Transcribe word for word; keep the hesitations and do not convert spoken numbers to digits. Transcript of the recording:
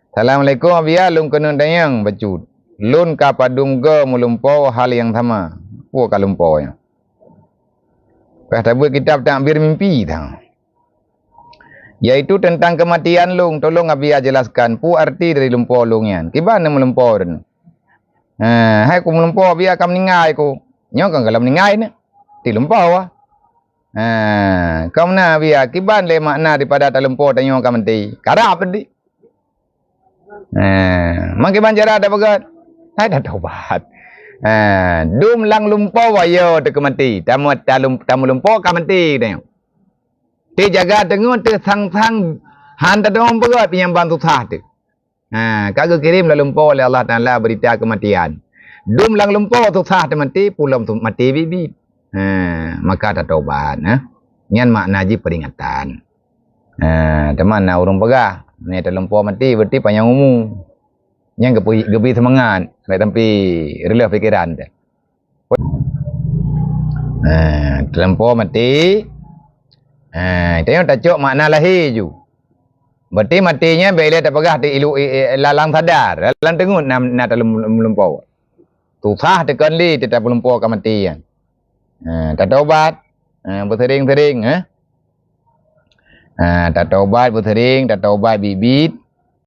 Assalamualaikum Abiya, lôn keuneuk tanyong bacut. Lôn ka padum goe meulumpoe hal nyang sama. Peue ka lumpoe nyan? Ka tabeuet kitab takbir mimpi tha. Yaitu teuntang keumatian lôn, tolong Abiya jelaskan peue arti dari lumpoe lôn nyan. Kiban meulumpoe droeneuh? Ha, hai ku meulumpoe Abiya ka meuninggai ku. Nyoe kan gohlom meuninggai nyoe. Tilumpoe. Ha, ka meunan Abiya, kiban lé makna daripada talumpoe tanyoe ka maté. Karab tadi. Ha, mangke ban cara tapeugah, hai tatobat. Ha, dum lam lumpoe yo teuka maté. Tamu talum tamu lumpoe ka maté tanyoe. Teujaga teungoh teusang-sang han tadong peugah nyang ban susah teuh. Ha, ka geukirém lam lumpoe lé Allah Taala berita kematian. Dum lam lumpoe susah teumaté, pulom maté biet-biet. Ha, maka tatobat, ha. Nyan makna jih peringatan. Ha, teuma na ureuëng peugah, nyoe talumpoe maté berarti panyang umu. Nyan geubri, geubri seumangat, bèk sampai reuloh pikeran teuh. Ha, talumpoe maté. Ha, tanyoe tacok makna lahé ju. Berarti maté nyan bèk ilèe tapeugah teuh ilu, i, i, lam sadar, lam teungeut na, na talum, lumpoe. Susah teukon lé teutab lumpoe ka maté nyan. Ha, tatobat. Ha, beuseuring-seuring, ha. Ha, tatobat beuseuring, tatobat biet-biet.